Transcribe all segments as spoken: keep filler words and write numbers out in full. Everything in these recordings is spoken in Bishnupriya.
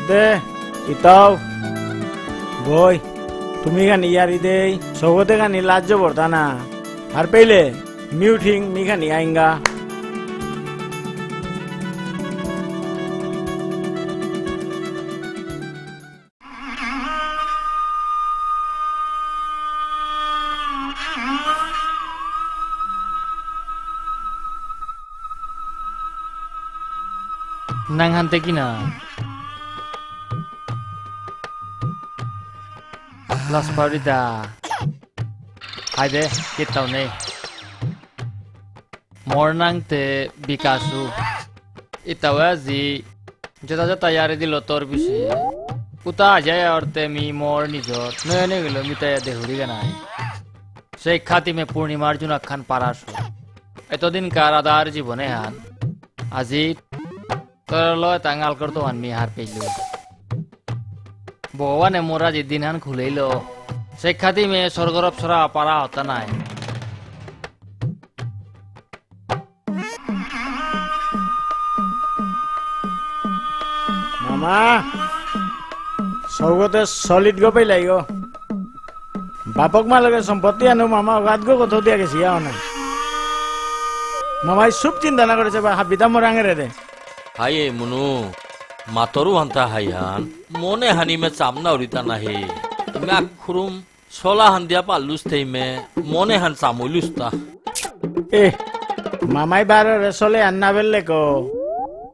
দে, ইতাও। বই, তুমি খানি ইয়ারি দেই, সৌগতে খানি লাজ বর্তা না। আর পেলে, মিউঠিং, মি খানি আইঙ্গা। নাঙহানতে কিনা? লাজ পাউরিতা। হায়দে, কিত্তাও নেই। মোর নাঙতে বিকাশু। ইতাও আজি যেতা যেতা ইয়ারি দিল তোর বিষয়ে। উতা আজায় অরতে মি মোর নিজর নয়নে গেল মিতাইয়া দেহুরি গানাই। সেই খাতিমে পূর্ণিমার জুনাক খান পারাসু। এতদিনকার আদার জীবনে হান। আজি তোর লয় তাঙাল করতো হান মি হার পেইলু। ভগবানে মোর আজি দিন হান খুলেইল। সেই খাতিমে স্বর্গর অপ্সরা পারা হতা নাই। মামা, সৌগতে solid গো পেলাই গো। বাপক মা লগে সম্পত্তি আনো মামা, গাত গো কত দিয়া গেছি, আও না। মামাই সুপ চিন্তা না করেছে বা হাবিতা মোরাঙে রে দে। হাই এ মুনু, মাতরু হান্তা হাই হান, মনে হানি মে চাম না উরিতা নাহি। মে আখুরুম সলা হান দিয়া পাল্লুস তেইমে, মনে হান চামুইলুস তা। এ, মামাই বারো রে সলে আন না বেললে কো।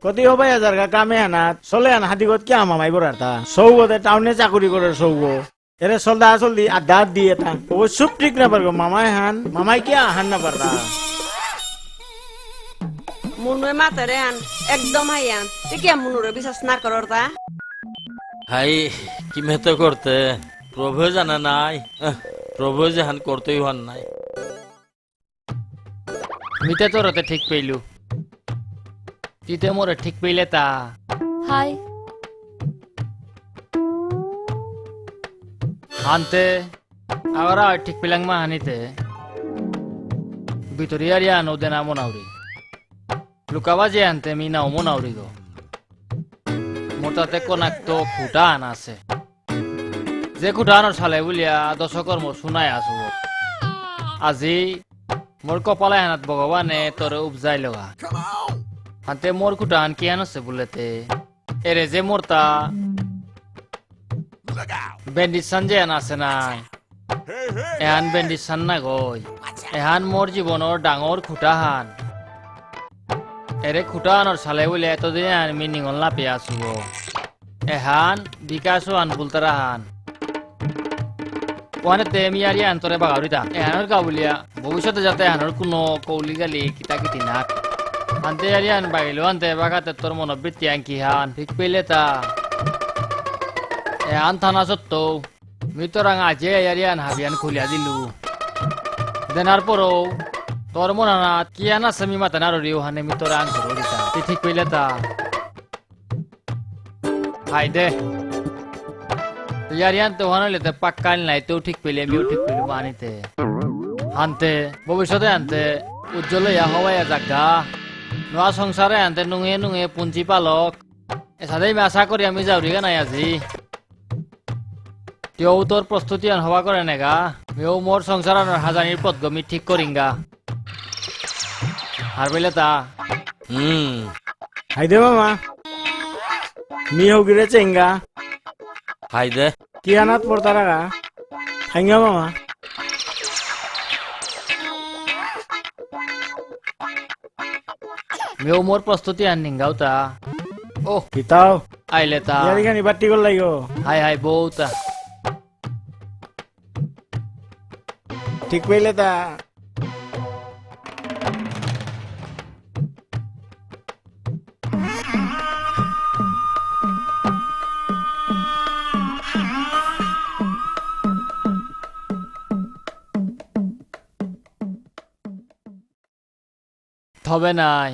কতি হবাই আজার গা কামে আনাত, সলে আন হাদিগত কিয়া মামাই বরার তা? সৌগো দে টাউনে চাকুরি করে সৌগো। এরে সলদা সলদি আড্ডা দিয়ে তা। ও সুপ ঠিক না পারগো মামাই হান, মামাই কিয়া হান না পারতা? মুনুয়ে মাতেরে আন, একদম হাই আন। তে কিয়া মুনুরে বিশ্বাস না করর তা? হাই, কি মেতে করতে? প্রভু জানা নাই। আহ, প্রভু যেহান করতেই হন নাই। মিতে তোরতে ঠিক পেইলু। তিতে মোরে ঠিক পেইলে তা। হাই। আনতে, আগরা ঠিক পেলাং মা হানিতে। ভিতরিয়ারিয়া নো দেনা মনাউরি। লুকাবাজি আনতে মি নাও মনাউরি গো। মোর তাতে কোনাক তো খুটা আন আছে। যে খুটা আনর সালে বুলিয়া দশকর মোর শুনাই আসু। আজি মোর কপালে হানাত ভগবানে তোরে উপজাই লগা। হানতে মোর খুটা আন কি আন আছে বুলেতে? এরে যে মোর তা ব্যান্ডেজ সান যে আন আছে নাই। এহান ব্যান্ডেজ সান না গই। এহান মোর জীবনর ডাঙর খুটাহান। এরে খুটাহানর সালে বুলে এতদিন আমি নিঙল না পেয়া আসুব। এহান বিকাশ আন বুলতারাহান। ওহানে তে মি আর ইয়ান তোরে বাগাউরিতা। এহানর গাবুলিয়া ভবিষ্যতে যাতে এহানর কোনো কৌলি গালি কিতা কিতি নাক। আনতে আর ইয়ান বাগিলো আনতে বাগাতে তোর মনোবৃত্তি আন কিহান। ঠিক পেলে তা। এহান থানা সত্য। মি তোরাং আজে ইয়ারিয়ান হাবিয়ান খুলিয়া দিলু। দেনার পরও তোর মনানাত কিয়ান আছে মি মাতানার রিও হানে মি তোরাং করো দিতা। তি ঠিক কইলে তা। হাই দে। তো ইয়ারিয়ান তো হানো লেতে পাক্কাল নাই তো ঠিক পেলে মিও ঠিক পেলে মানিতে। হানতে, ভবিষ্যতে আনতে, উজ্জ্বল ইয়া হওয়া ইয়া জাগা। নোয়া সংসারে আনতে নুঙে নুঙে পুঞ্জি পালক। এসাদে মি আশা করি আমি যাউরিগা নাই আজি। তেও তোর প্রস্তুতি আন হবা করে নেগা। মিও মোর সংসার আনর হাজানির পথ গমি ঠিক করিঙ্গা। হারবেলে তা। হুম। হাই দে মামা। মি হগিরে চেঙ্গা। হাই দে। কি আনাত পড়তারাগা? হাইঙ্গা মামা। মিও মোর প্রস্তুতি আন নিঙ্গাও তা। ও। কিতাও? আইলে তা। ইয়ারি খানি বাট্টি গল লাইগো। হাই হাই বউ তা। ঠিক কইলে তা। তবে নাই।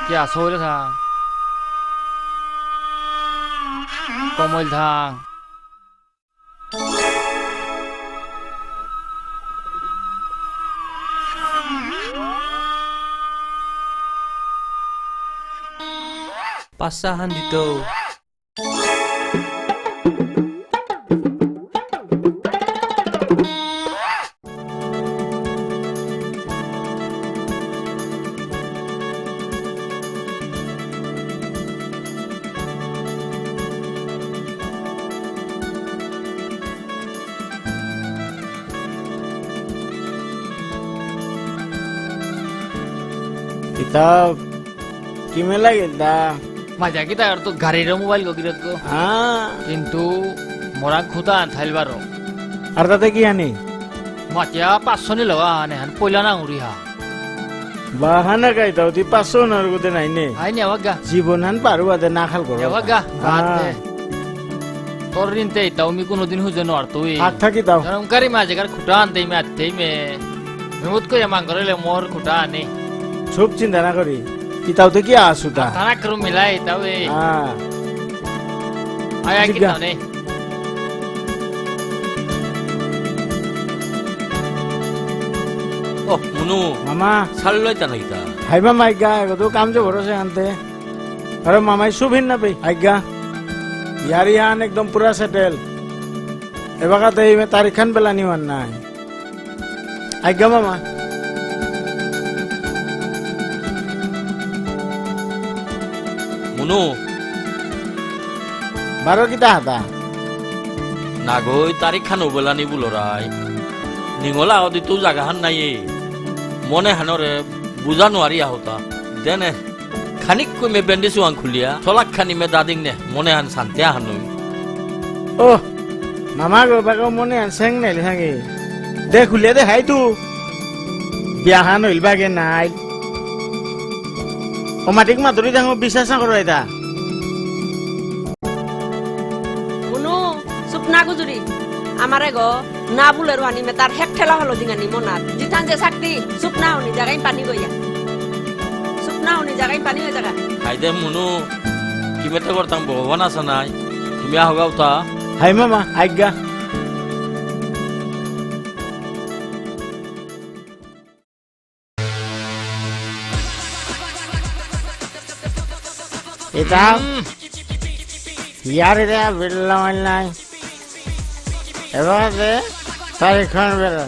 কিয়া সৌরে থাং। কমল থাং। পাঁচশো হান দিত। কিতাব, কিমে লাগিল দা? মাঝে কিতা আর তো গাড়ির মোবাইল গো গিরত গো। হ্যাঁ। কিন্তু মোরা খুদা আন থাইল বারো। আর তাতে কি আনি? মাতিয়া পাঁচশো নি লওয়া আনে হান পয়লা না উড়ি হা। বাহানা কাইতাও, তি পাঁচশো নার গোতে নাই নে। আই নে, আওয়াগা। জীবন হান পারু আদে না খাল করো। আওয়াগা, হ্যাঁ। বাদ দে। তোর ঋণ তে তাও মি কোনোদিন হুজে নোয়ার তুই। আত থাকি তাও। জনমকারী মা জাগার খুটা আনতে মে আতে মে। মেমুত কই মাং করে লে মোর খুটা আনি। সব চিন্তা না করি। তি তাও তে কি আসু তা? থানা করু মিলাই তাও এ। হ্যাঁ। আয়া ঠিক কি আছে। তাও নে। ও, মুনু। মামা। সাল লইতা নাইতা। হাই মামা, আইগা, এগো তো কাম যে ভরসে আনতে। আরে মামাই সুভিন না পে, আইগা। ইয়ারি হান একদম পুরা সেটেল। এবাকাতে এই মে তারিখ খান বেলা নিওয়ান নাই। আইগা মামা। মুনু। বারো কিতা হাতা? নাগই তারিখ খানো বেলানি বুলরাই। নিঙলা অদি তু জাগা হান নাই এ। মনে হানরে বুঝা নোয়ারি আহতা। দেনে, খানিক কই মে বেন্ডি সুয়াং খুলিয়া, সলাক খানি মে দাদিং নে, মনে হান শান্তি আহান নই। ও, মামা গো, বাগো মনে হান সেং নেলি হাগে। দে খুলিয়া দে হাই তু। বিয়াহান হইল বাগে নাই। ও মাটিক মাতুরি ডাঙর বিশ্বাস না করো এটা। মুনু, চুপ না গুজুরি। আমারে গো, না বুলে রুয়ানি মে তার হেক ঠেলা হলো দিঙানি মনার। জিতান যে শক্তি, চুপ না হনি, জাগাই পানি গইয়া। চুপ না হনি, জাগাই পানি হয়ে জাগা। হাই দে মুনু, কি মেতে করতাম ভগবান আসা নাই। তুমি আহগাও তা। হাই মামা, আজ্ঞা। এটা? হুম। ইয়ার এটা বিল্লা মাইল নাই। এবার দে, তারিখ খান বেলা।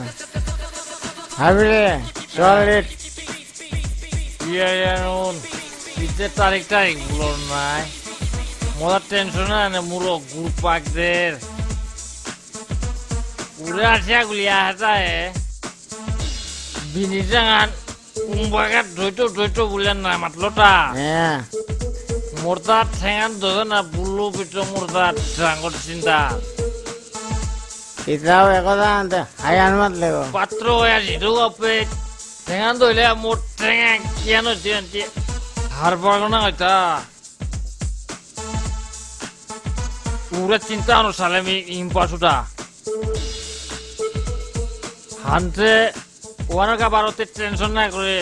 হাবিলে, চল রে। ইয়া, ইয়া, নুন। ইতে তারিখ, তারিখ বুলর নাই। মোরা টেনশন আনে, মুরো গুরপাক দের। উড়ে আসিয়া গুলিয়া হাতায়। বিনি জাঙান উম্বাগাত ধৈতো ধৈতো বুলে না মাতলতা। হ্যাঁ। মোরতা ঠেঙান দোজনা বুল্লু পিটো মোরতা ডাঙর চিন্তা। ইতাও একদা আনতে হায়ান মাতলে গো। পাত্র হয়া জিদু আপে ঠেঙান দইলে মোর ঠেঙা কিয়ানো চিয়ান চি হারপাগনা হইতা। উরে চিন্তা অনুসারে আমি ইম্পাসুটা। হানতে ওয়ানার কা বারোতে টেনশন না করে।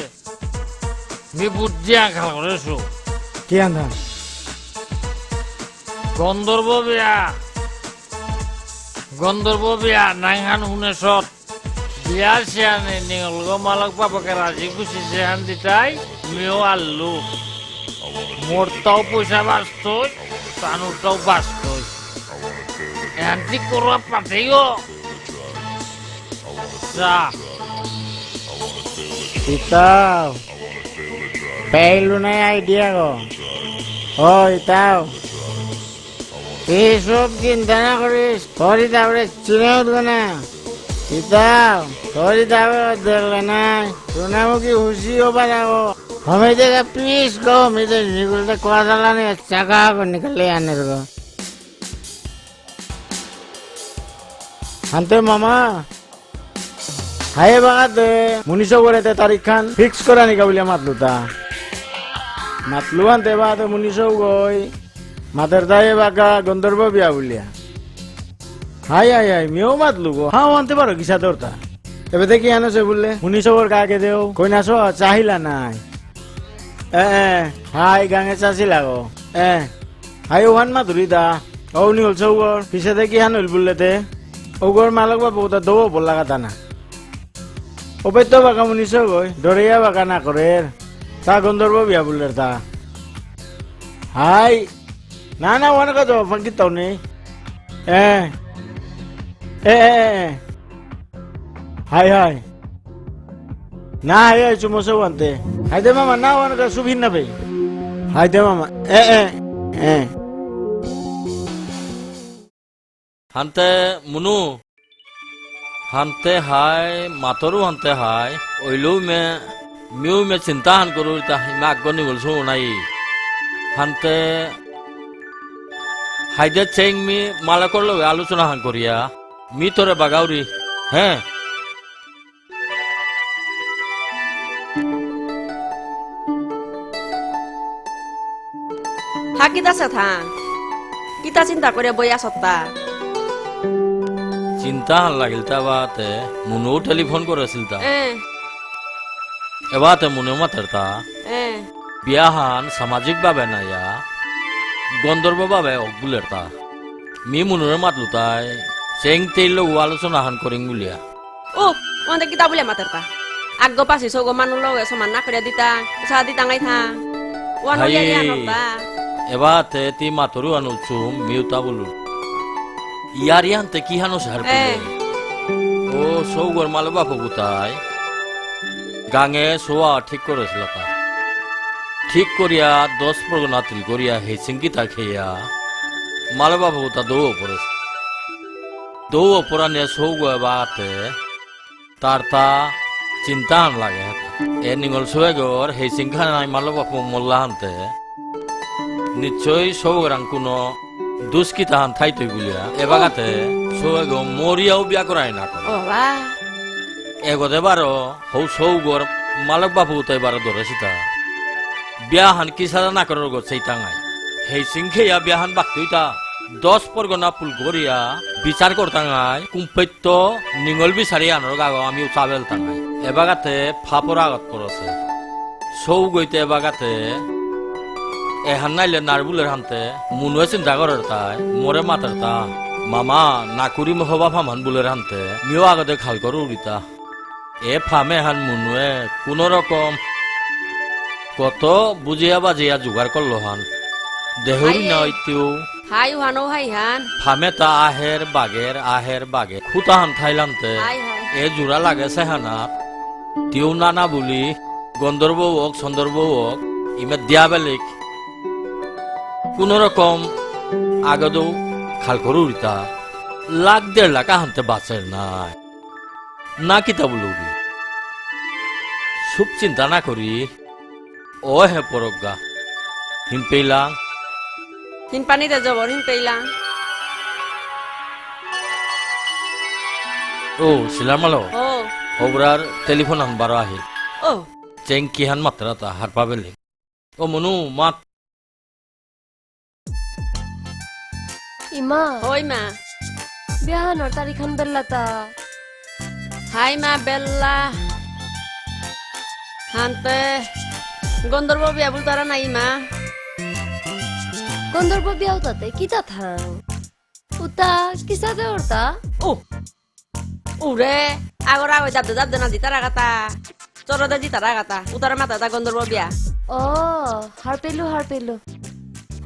মি বুদ্ধি আঙ্কাল করেছো। কি আন্ধার? গন্ধর্ব বিয়া। গন্ধর্ব বিয়া, নাঙহান হুনে সত। বিয়া সিয়ানে নিঙলগো মালক বাপকে রাজি খুশি সেহান দিতাই, মিও আল্লু। মোরতাও পয়সা বাঁচতই, তানুরতাও বাঁচতই। এহান্তি করুয়া পাঠেইও। চা। ইতাও। পেইলু নাই আইডিয়া গো। ও, ইতাও। এইসব চিন্তা না করিস, তোরই তারপরে চিনে উঠবে না। ইতাও, তোরই তারপরে দেখলে নাই। সোনামুখী হুশি ও বাড়াবো। হমে দেখে প্লিজ গো, মি তো নিগুলতে কোয়া দালা নেই, চাকা করে নিকলে আনে গো। হান্তে মামা, হায় বাগাতে, মুনিসগরে তে তারিখ খান ফিক্স করা নিকা বুলিয়া মাতলু তা। মাতলু আনতে বাগাতে মুনিসগই, মাতের দায়ে বাগা গন্ধর্ব বিয়া বুলিয়া। হায়, হায়, হায়, মিও মাতলু গো। হাও আনতে পারো, কিসা দরতা। এবে দেখি আনো সে বুললে, মুনিসগর কাকে দেও, কইনা সো চাহিলা নাই। এ, এ, হাই গাঙে চাচিলা গো। এ, হাই ওহান মাতুরি দা। ও নিউল সৌগর, পিছে দেখি হান হইল বুললে তে। ওগর মালক বাবু তা দৌ বললা কথা না। ওপেত্ত বাঁকা মুনিসগই, ডরিয়া বাঁকা না করের। তা গন্ধর্ব বিয়া বুললের তা। Hai. Na, na, wana ka to, fangkit tau ni. Eh. Eh, eh, eh, eh. Hai, hai. Na, hai, hai, chumo se wante. Hai de mama, na, wana ka subhin na be. Hai de mama. Eh, eh, eh. Hante munu. Hante hai, matoru hante hai. Oilu me, miu me chinta han koru ta, me aggo ningul su nai. Hante, hai de cheng mi malakor loge alochona han koria. Mi tore bagauri. He. Ha, কিতা সে থা? কিতা চিন্তা করে বইয়া সত্তা? চিন্তা হান লাগিল তা বাতে, মুনু টেলিফোন করেছিল তা। এ। এবাতে মুনু মাতের তা। এ। বিয়াহান সামাজিক ভাবে নাইয়া, গন্ধর্ব ভাবে অক বুলের তা। মি মুনুরে মাতলু তাই, চেং তেইল আলোচনা হান করিং বুলিয়া। ও, ওহানতে কিতা বুলে মাতেরতা? আগগ পাসি সৌগ মানু লগে সমান না করিয়া দিতা, উসা দিতা গাই থা। ওহান হাই, ইয়ারি আনতা। এবাতে তি মাতরু আনু চুম মিউতা বুলু। ইয়ারি আনতে কি হানো সার এ। পেলে? ও, সৌগর মালক বাপক উতাই। গাঙে সোয়া ঠিক করেছিল তা। ঠিক করিয়া দশ পরগনা তিল করিয়া হেসিং কিতা খেয়া। মালক বাপক উতা দৌ পড়েছে। দৌ অপরাণে সৌগ এবাতে তার তা চিন্তা হান লাগে। এ নিঙল সৌগর হেসিং খানাই মালক বাপক মল্লা হানতে। নিশ্চয় সৌগরাং কোনো দুষ্কৃতা হান থাইতই বুলিয়া। এবাগাতে সৌগ মরিয়াও বিয়া করাই না করে। ও বা। এগদে বারো হৌ সৌগর মালক বাপক উতাই বারো ধরেছিতা। বিয়া হান কিসাদে না করার গো সেই তাঙাই। হেসিং খেয়া বিয়া হান বাক্তইতা। দশ পরগনা পুল করিয়া বিচার করতাঙাই। কুম্পেত্ত নিঙল বিচারি আনর গাগো আমি উচাবেল তাঙাই। এবাগাতে ফাপর আগত পড়ছে। সৌগইতে এবাগাতে এহান নাইলে নারবুলের হানতে মুনুয়ে চিন্তা করের তাই, মোরে মাতের তা। মামা, নাকুরি মহবা ফামান বুলের হানতে, মিও আগতে খাল করু উড়িতা। এ ফামে হান মুনুয়ে কোনো রকম কত বুঝিয়া বাজিয়া জোগাড় করলো হান। দেহুরি হাই। না ইতিও। হাই উহানো হাই হান। ফামে তা আহের বাগের, আহের বাগের। খুতা হান থাইলান্তে। High high. এ জোড়া লাগে সেহানা। তিও নানা বুলি, গন্ধর্ব হোক, সন্দর্ভ হোক, ইমে দিয়া বেলিক। কোনো রকম আগেদৌ খাল করুরিতা। লাখ দেড় লাখ আহানতে বাঁচের নাই। না কিতা বুলুরি? সুখ চিন্তা না করি, ও হে পরগা। হিমপেইলা। হিমপানি দে জবর, হিমপেইলা। ও, সিলার মালো। ও। হবরার টেলিফোন আন বারো আহিল। ও। চেং কিহান মাত্রা তা হারপা বেলে। ও মনু, মাত। ইমা। ওই মা। বিয়াহানর তারিখ হান বেল্লাতা। হাই মা বেল্লা। হানতে গন্ধর্ব বিয়া বুলতারা নাই মা। গন্ধর্ব বিয়া উতাতে কিতা থাং? উতা কিসাদে অরতা? ও, উরে, আগর আগই দাবদে দাবদে না দিতারা গাতা। চরদে দিতারা গাতা। উতারে মাতাতা গন্ধর্ব বিয়া। ও, হারপেলু, হারপেলু।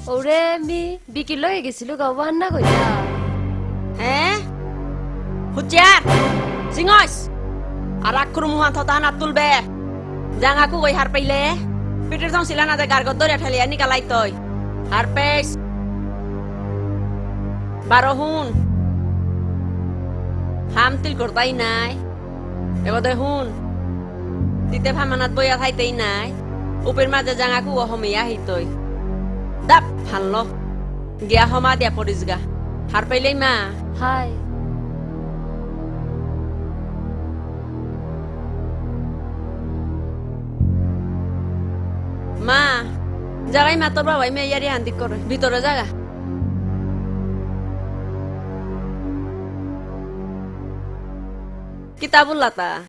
ওরে, মি বিকি লয়ে গেছিলু গা, ওহান না কইতা। হে? হুচিয়ার! সিংহস! আর আক্রু মুহান থতা না তুলবে। জাঙা কুগই হারপেইলে, পিটির থং সিলা না দে গারগত দরিয়া ঠেলিয়া নিকালাই তই। হারপেস। বারো হুন। হাম তিল করতাই নাই। এগদে হুন। তিতে ফামানাত বইয়া থাইতেই নাই। উপের মাঝে জাঙা কুগো হমিয়া হিতই। দাপ ফানলো। গিয়া হমা দিয়া পড়িস গা। হারপেইলেই মা। হাই। মা, জাগাই মা তোর বাবাই মে ইয়ারি হান্দি করে। ভিতরে জাগা। কিতা বুল্লাতা?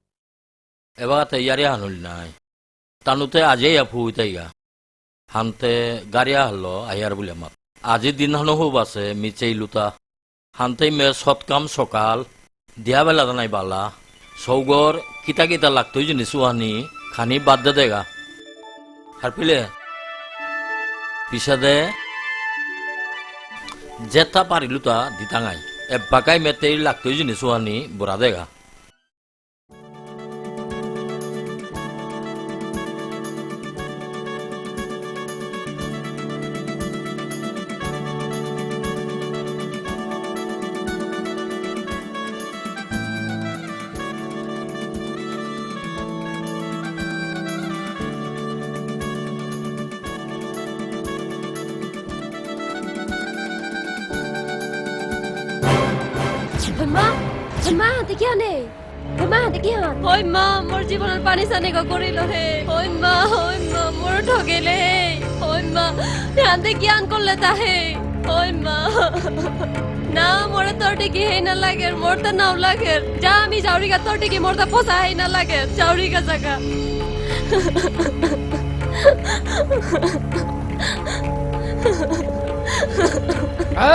এবাগাতে ইয়ারি হানুল নাই। তানুতে আজে ইয়া ফুইতাইগা। হানতে গাড়ি আহলো আয়ার বুলে মাত। আজি দিন হানো হো বাসে মিচেই লুতা। হানতে মে সৎকাম সকাল, দিয়া বেলা দানাই বালা। সৌগর কিতা কিতা লাগতই জিনিস উহানি খানি বাদ দে দেগা। হারপিলে। পিসাদে যেতা পারিলুতা দিতাঙাই। এবাকাই মেতেই লাগতই জিনিস ওহানি বরা দেগা। হইমা, হইমা, হাতে কি আনে? হইমা, হাতে কি আন? হইমা, মোর জীবনর পানি সানি গো করিল হে। হইমা, হইমা, মোর ঠগেলে হে। হইমা, হাতে কি আন করলে তা হে? হইমা। না, মোরে তোর টিকি হেই না লাগের, মোর তা নাও লাগের। যা, আমি যাউরিগা, তোর টিকি মোর তা পোষা হেই না লাগের। যাউরিগা জাগা।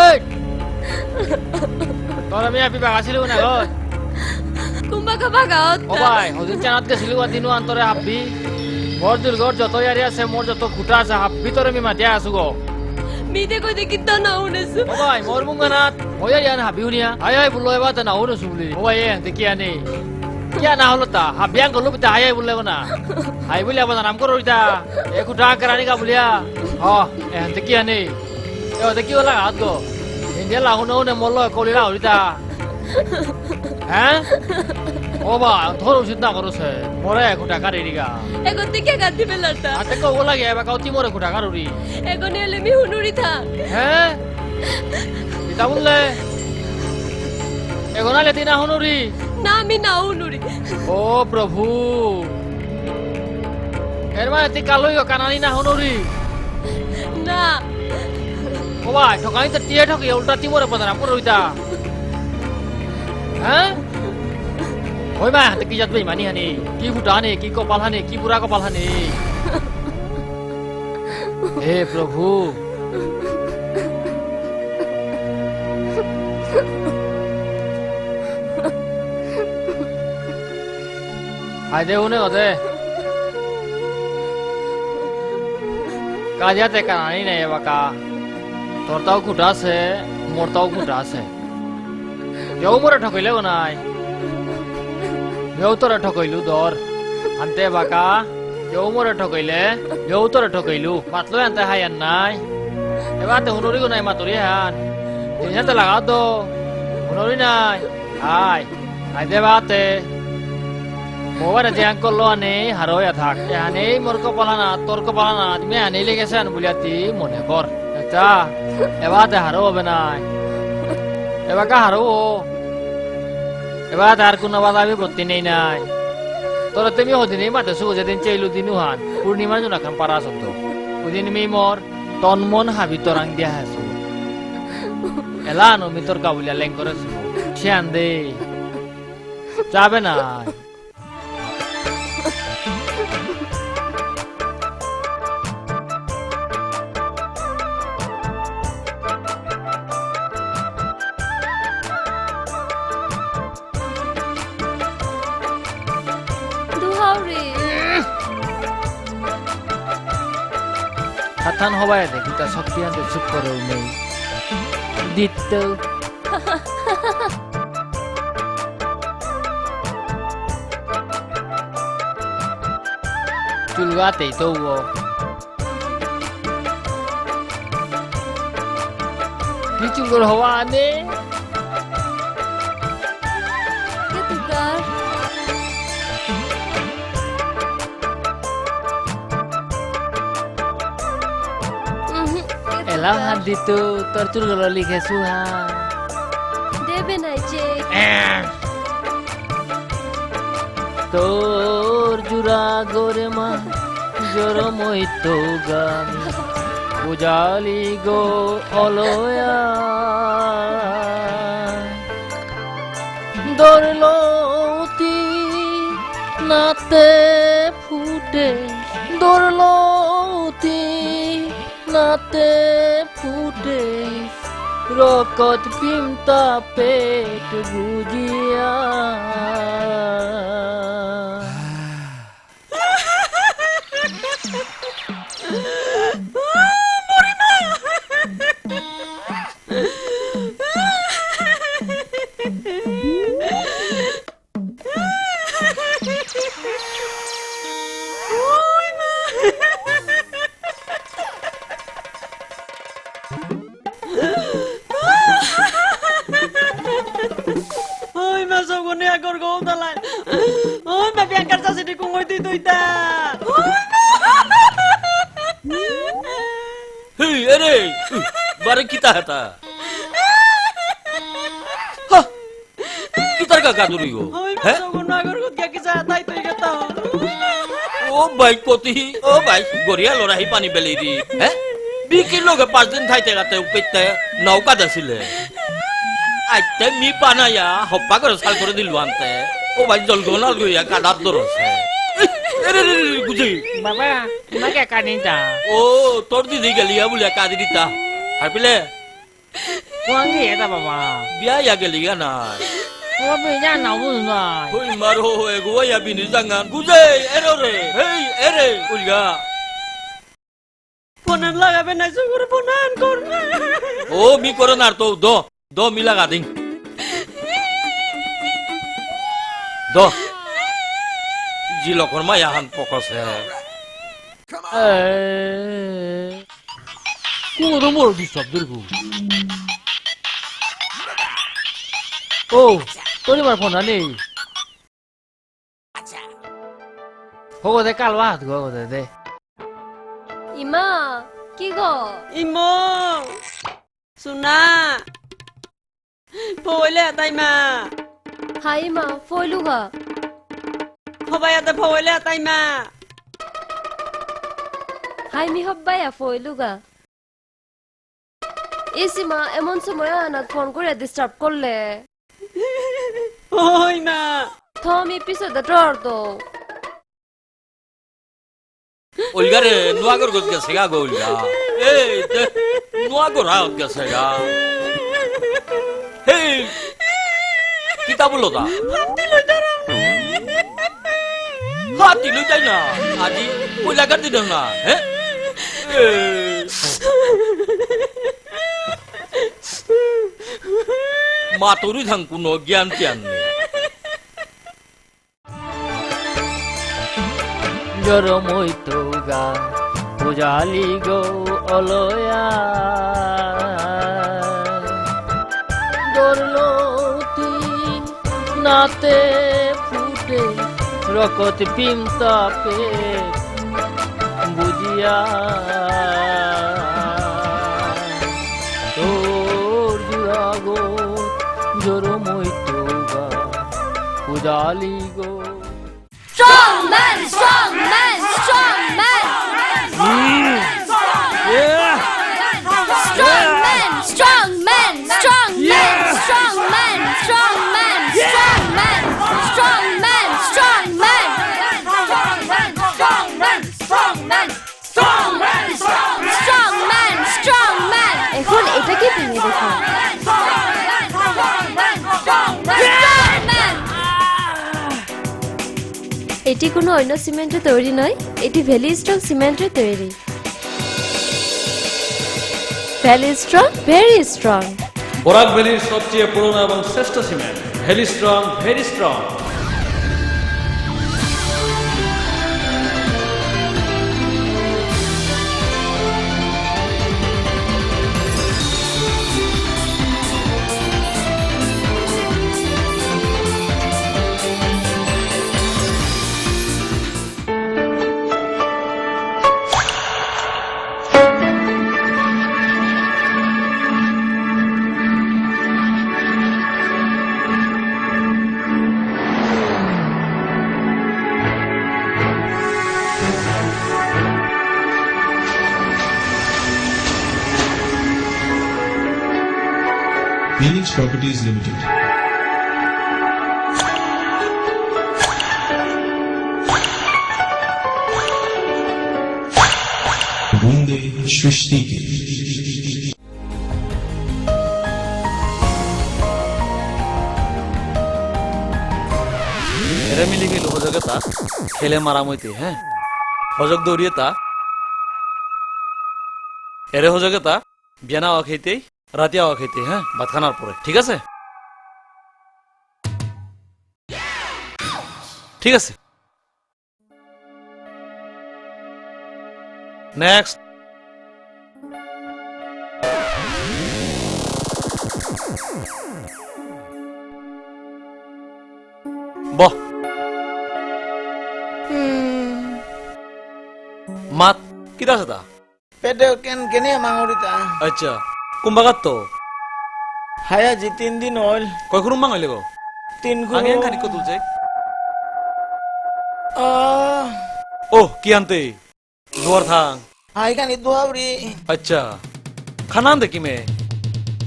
এই! তোর আমি আপি বাগাছিলু না গো? কুম্বাকা বাগা অত। ও ভাই, হদিন চানাত গেছিলু আর দিনু আন্তরে হাব্বি। মোর দুর্গর যত ইয়ারি আছে, মোর যত খুঁটা আছে, হাব্বি তোরে মি মাতিয়া আসু গো। মিতে কইতে কিত্তা না হুনেসু। ও ভাই, মোর মুঙ্গানাত, ওই ইয়ারি আন হাব্বি হুনিয়া। হাই হাই বুললো এবার তে না হুনেসু বুলি। ও ভাই, এ, দেখি আনি। কিয়া না হলো তা? হাব্বি আন গলো বিতা হাই হাই বুললে না। হাই বুলিয়া বাদা নাম করো ইতা। এ খুঁটা আন করানি কা বুলিয়া। ও, এ, দেখি আনি। এ, দেখি ওলা হাত গো। ইন্ডিয়া লাগুনো নে মল্লো কলিলা হরিতা। হ্যাঁ? ও বা, ধরো উচিত না করো সে। মোরে এক টাকা রেডিগা। এগো তি কে গাদি বেলাতা? আতে কো লাগে, এবার কাউ তি মোরে এক টাকা রুরি। এগো নেলে মি হুনুরি থা। হ্যাঁ? ইতা বললে? এগো না লেতি না হুনুরি? না, আমি না হুনুরি। ও প্রভু। এর মানে তি কালই কানানি না হুনুরি? না। ও ভাই, ঠকানি তো টিয়ে ঠকি, উল্টা তি মোরে বদনাম করো ইতা। হ্যাঁ? ওই মা, হাতে কি জাত বেইমানি হানি? কি ফুটা হানি? কি কপাল হানি? কি বুড়া কপাল হানি? হে প্রভু। হায়দে হুনে হদে। কাজিয়াতে কানানি নাই এবাকা। তোরতাও খুঁটা আছে, মোরতাও খুঁটা আছে। কেউ মোরে ঠকাইলেও নাই। কেউ তোরে ঠকাইলু দর। আনতে এবাকা। কেউ মোরে ঠকাইলে, কেউ তোরে ঠকাইলু। মাতলো আনতে হাই আর নাই। এবার তে হুনুরি গো নাই মাতুরি হান। দিন হাতে লাগা দো। হুনুরি নাই। আয়। আইদে বাতে। মোবাইল যে আঙ্কল লো আনে, হারো ইয়া থাক। এ আনে মোর কপাল হানা, তোর কপাল হানা, তুমি আনে লেগেছে আন বুলিয়া তি মনে কর। আচ্ছা, এবার তে হারো হবে নাই। এবার কা হারো ও। এবার আর কোনো বাধা বিপত্তি নেই নাই। তোরা তুমি হদিনই মাতে সু যেদিন চেইলু দিনু হান। পূর্ণিমার জন্য খান পারা সত্য। ওদিন মি মোর তন মন হাবি তোরাং দিয়া হাসু। এলা আনো মি তোর কাবুলিয়া লেং করে সু। শিয়ান দে। যাবে না। দুহাউরি। হাতান হবায় দে, কিতা শক্তি আনতে চুপ করে নেই। দিত। চুলগাতেই তো ও। কি চুলগর হওয়া আনে? কে তুকার? উহু, কে এলাও তুকার? হাত দিতু, তোর চুলগর লিখে সুহা। দেবে নাই যে। এহ। তোর জুড়া গরে মা, জরমই তো গামি, বুঝালি গো অলয়া। দরলৌতি নাতে ফুটে, দরলৌতি নাতে ফুটে, রকত পিমতা পেট বুঝিয়া। মরি হইতা। হেই, এরে, বারে কিতা হাতা? হা! কিতার কা কাদুরি গো? আমি হ্যাঁ? সগুন নাগর গুত গিয়া কিসা তাই তুই গেতা। ও ভাই কতি, ও ভাই, গড়িয়া লড়াই পানি বেলেই দি, হ্যাঁ? বিকির লগে পাঁচ দিন থাইতে গাতে উপিতে নৌকা দেছিলে। আইতে মি পানাইয়া হপ্পা করে সাল করে দিল আনতে। ও ভাই জল গোনাল গইয়া কাদার দরসে। এরে রে রে গুজে। বাবা, তোমাকে কানিতা। ও, তোর দিদি গেলিয়া বুলিয়া কাদি দিতা। হারপিলে? কোয়াঙ্গি এটা বাবা। বিয়া ইয়া গেলিগা না। ও বিয়া না বুঝ না। হই মারো, এগো ইয়া বিনি জাঙ্গান। গুজে, এরো রে। হেই, এরে, উলগা। ফোন লাগাবে না, সুগুর ফোন আন কর। ও, মি করে নার তো, দ, দ, মি লাগা দিং। দ। জি লকর মা ইয়াহান পকসে। এ, কোন নম্বর disturb দিল গো? ও, তোর আমার ফোন নেই। হো দে, কাল বাদ গো, হো দে, দে। ইমা, কি গো? ইমো, সোনা। ফইলে তাই মা। হাই মা, ফইলুগা। হবাই আতে ফইলে তাই মা। হাই মি হব্বাইয়া ফইলুগা। ইসি মা, এমন সময় আনাত ফোন করে disturb করলে। ওই মা। থমি পিছে দে ডর দো। ওলগা রে, নুয়া ঘর গত গেছে গা গো ওলগা। এই, দে, নুয়া ঘর আত গেছে গা। হেই, কিতা বলো তা? হাতি লই যারা। হাতি লই যাই না। আজি কইলা কাটি দেন না, হ্যাঁ? এ। মাতুরি থাং কোনো জ্ঞান টিয়ান নেই। জরমই তৌগা, পূজালি গো অলয়া। দরলতি নাতে ফুটে রকত পিমতাপে বুঝিয়া। তোর দুরাগো জরমই তৌগা, পূজালি গো। Strong man, strong man, strong man. Mm. Yeah. Strong man, strong man, strong man, strong man, strong man, strong man, strong man, strong man. Strong man, strong man, strong man. Strong man, strong man, strong man. এখন এটাকে ভেঙে দেখো। Strong man. এটি কোনো অন্য সিমেন্টে তৈরি নয়, এটি ভ্যালি স্ট্রং সিমেন্টে তৈরি। Valley strong, very strong. Barak ভ্যালির সবচেয়ে পুরনো এবং শ্রেষ্ঠ cement, valley strong, very strong. Phoenix Properties Limited. বুন্দে সৃষ্টি কি। এরে মিলি গেল হজকে তা, খেলে মারাম হইতে, হ্যাঁ? হজক দৌড়িয়ে তা, এরে হজকে তা, বিয়ানা ওয়া খেতে, রাতিয়া ওয়া খেতে, হ্যাঁ? ভাত খানার পরে, ঠিক আছে? ঠিক আছে। নেক্সট। বহ। হুম, মাত, কিতা আছে তা? পেটে কেন কেনে মাঙরিতা। আচ্ছা, কুম্বাগাত তো? হায়া জি তিন দিন হল। কয় খুরুম মাঙইলে গো? তিন খুরুম। আগে খানি কতুল যাই। আহ। ওহ, কি আনতে? দুয়ার থাং। আই খানি দুয়াবরি। আচ্ছা। খানা আনতে কি মে?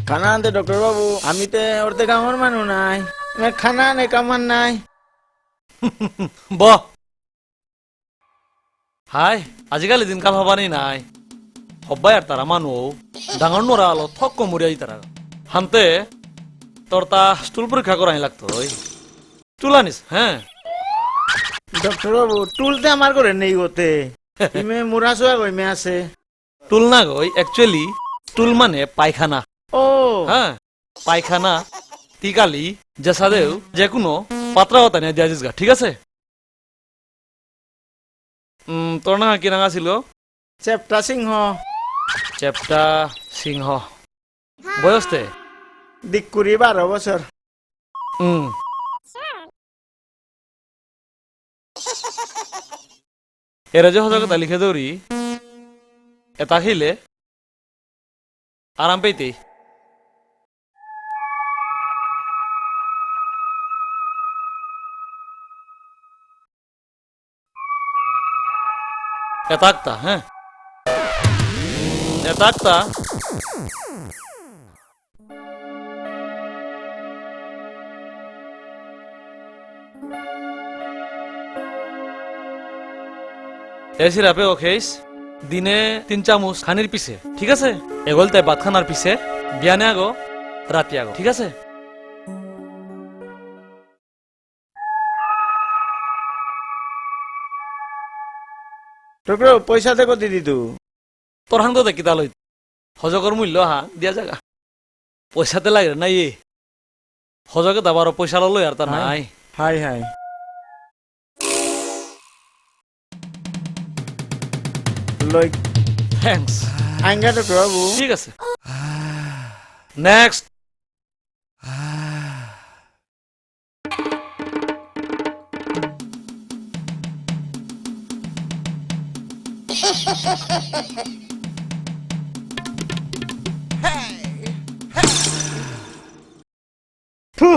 খানা আনতে ডক্টর বাবু, আমি তে ওরতে গাঙর মানু নাই। মে খানা নে কামান নাই। বাহ। হাই, আজিকালি দিনকাল হবানি নাই। হব্বাই আর তারা মানু, ডাঙর নরা আলো থক কমুরিয়া ইতারা। হানতে, তোর তা স্টুল পরীক্ষা করাই লাগতো, ওই। টুল আনিস, হ্যাঁ? ডক্টর বাবু, টুল তে আমার ঘরে নেই গতে। ইমে মুরা সোয়া গই মে আছে। টুল না গই, actually, টুল মানে পায়খানা। ও। হ্যাঁ, পায়খানা, তিকালি, জেসাদেও, যে কোনো পাত্রা হতা নিয়ে দিয়া যিসগা, ঠিক আছে? উম, তোর নাঙ কি নাঙ আছিল? চেপ্টা সিংহ। চেপ্টা সিংহ। বয়স তে? দিক কুড়ি বারো বছর। উম। এরা যে হজা কথা লিখে দৌড়ি, এতা খেলে আরাম পেইতে। এতাকতা, হ্যাঁ? এতাকতা। এ সিরাপে ও খেইস, দিনে তিন চামচ খানির পিছে, ঠিক আছে? এগোল তাই ভাত খানার পিছে, বিয়ানে আগো, রাতি আগো, ঠিক আছে? টুকরো, পয়সা দেখো দিদি তু। তোর হান তো দেখি তা লই। হজকর মূল্য হা, দিয়া জাগা। পয়সাতে লাগে না ইয়ে। হজকে দাবারও পয়সা লই আর তা হাই। নাই। হাই, হাই। লই। Thanks। আঙ্গা টুকরো বাবু। ঠিক আছে। Next। থু।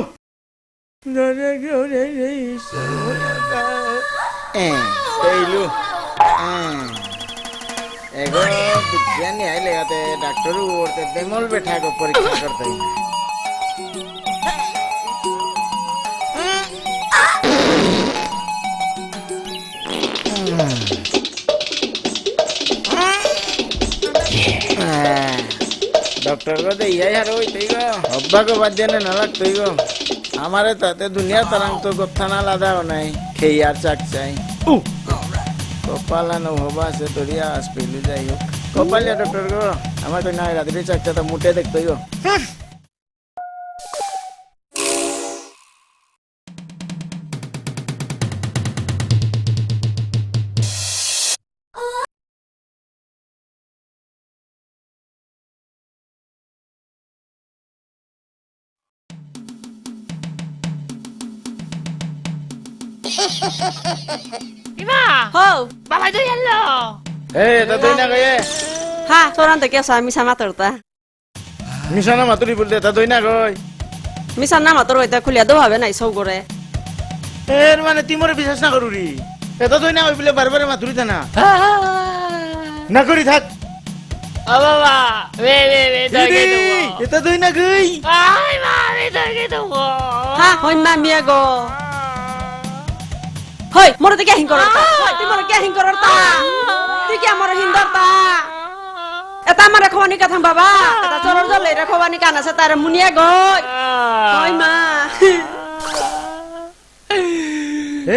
এ, পেইলু। এ। এগো বিজ্ঞানী আইলে গাতে ডাক্তার উঠতে বেমল বেঠা গো পরীক্ষা করতে। ডক্টর গো দে ইয়াই হারো হইতেই গো। হব্বা গো বাদ দেনে না লাগতই গো। আমারে তাতে দুনিয়া তারাং তো গত্থানা লাদাও নাই। খেই আর চাক চাই। উ। কপাল আনো হবা আছে দরিয়া আস পেলু যাই হোক। কপাল ইয়া ডক্টর গো। আমার তো না রাত্রি চাক চা তো মুটে দেখতই গো। ইমা! হো! বাবা দই আনলো। এ, এটা দই না গয়ে। হা, তোরান তো কে সা মিছা মাতরতা। মিছা না মাতুরি বুলতে, এটা দই না গই। মিছা না মাতর হইতা খুলিয়া দো হবে নাই সৌ করে। এর মানে তুই মোরে বিশ্বাস না করুরি। এটা দই না গই বুলে বারে বারে মাতুরি তা না। না করি থাক। ও বাবা, বে, বে, বে, দই দিদি, কে দেবো? এটা দই না গই। আই মা, আমি দই কে দেবো? হা, হই মা মিয়া গো। হই, মোরে তো কে হিং করর তা? হই, তুই মোরে কে হিং করর তা? তুই কে মোরে হিং দর তা? এটা আমারে খোয়ানি কথা বাবা। এটা চরর জলে রে খোয়ানি কানা সে তারে মুনিয়া গই। হই মা।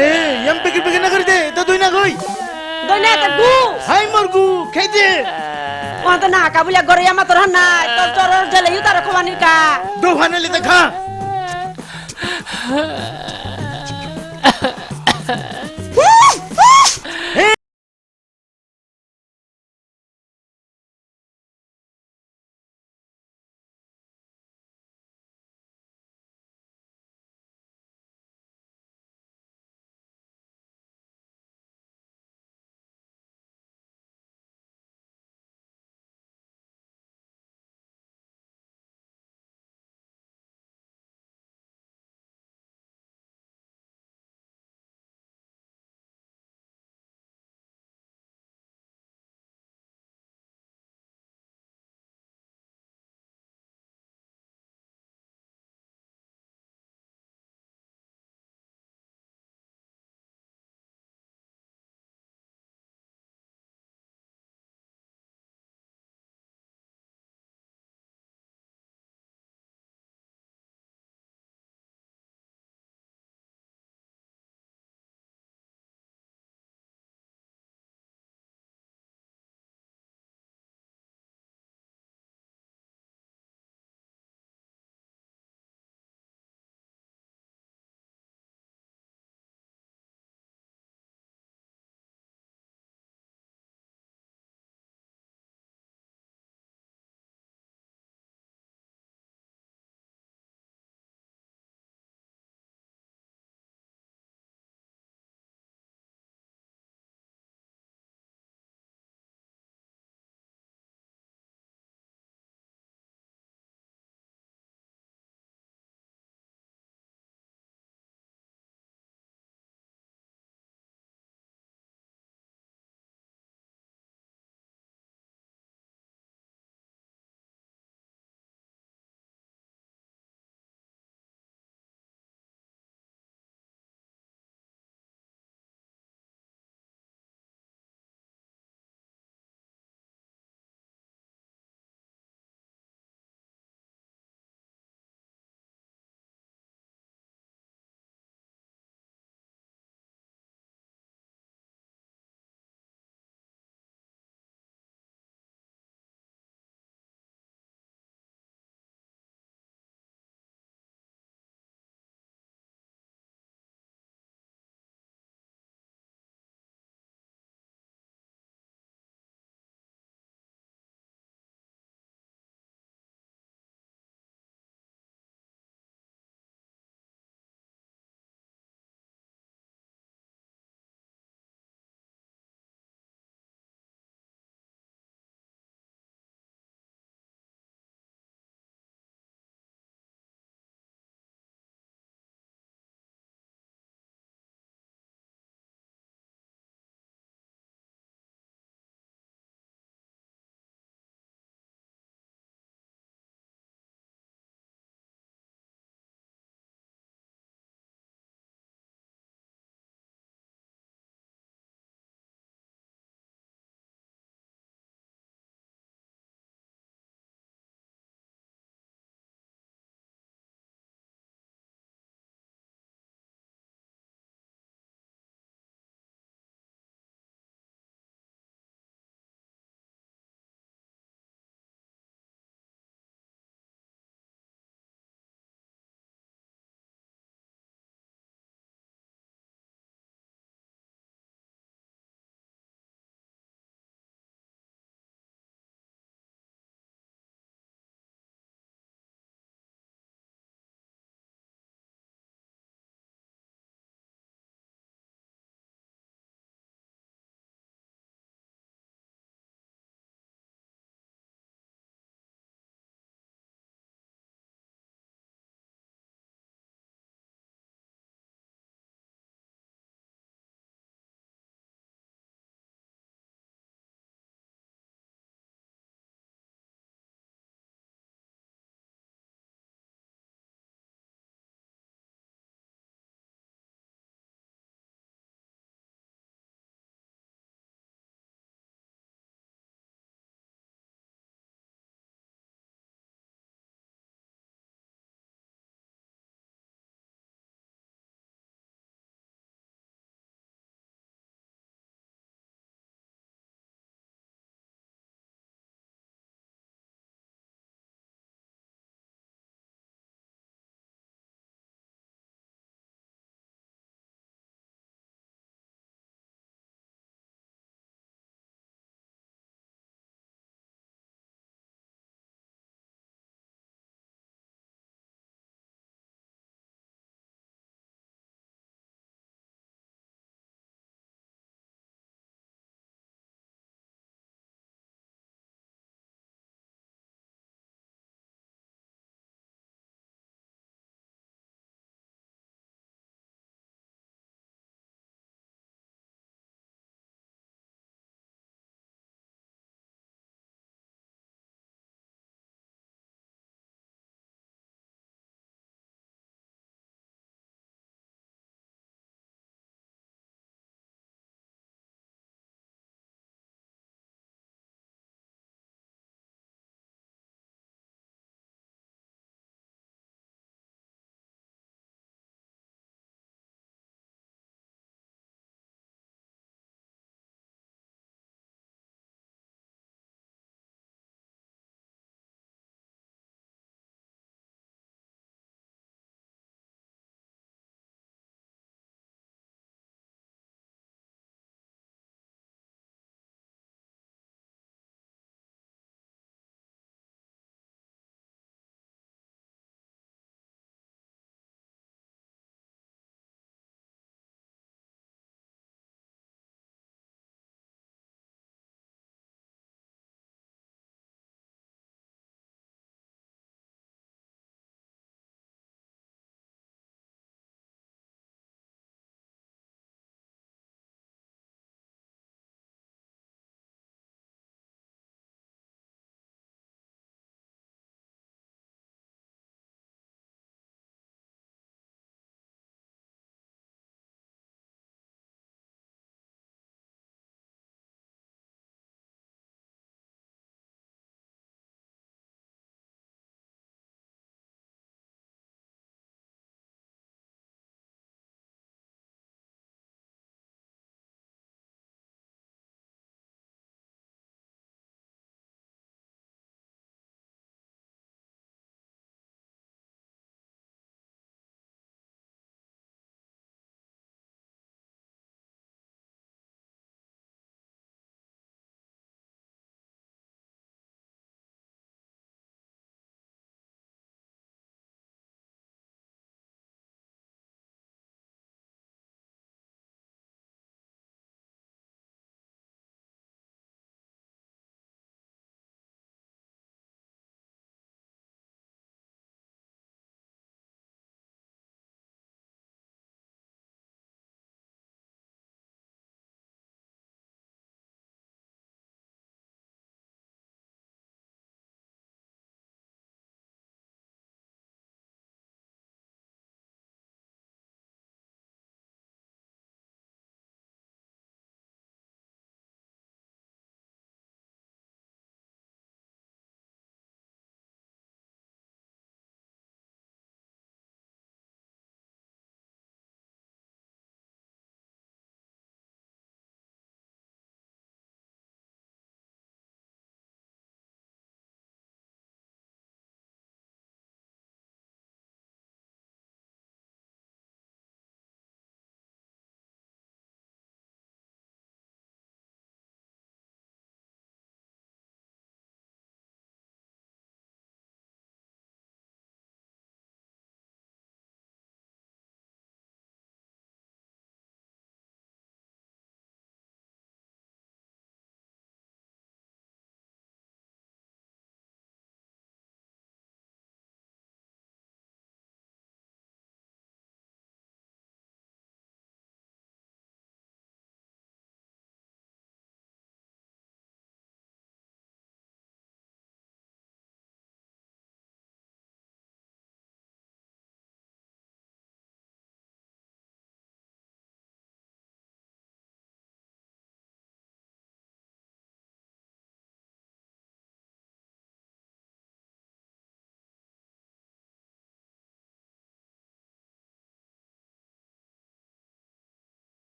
এ, ইয়াম পেকে পেকে না করি দে, এটা দই না গই। দই না, এটা গু। হাই মোর গু, খেয়ে দে। ও তো না, কাবুলিয়া গরে ইয়ামা তোর হান নাই, তোর চরর জেলে ইউ তার খোয়ানির কা। দোহানে লে দেখা।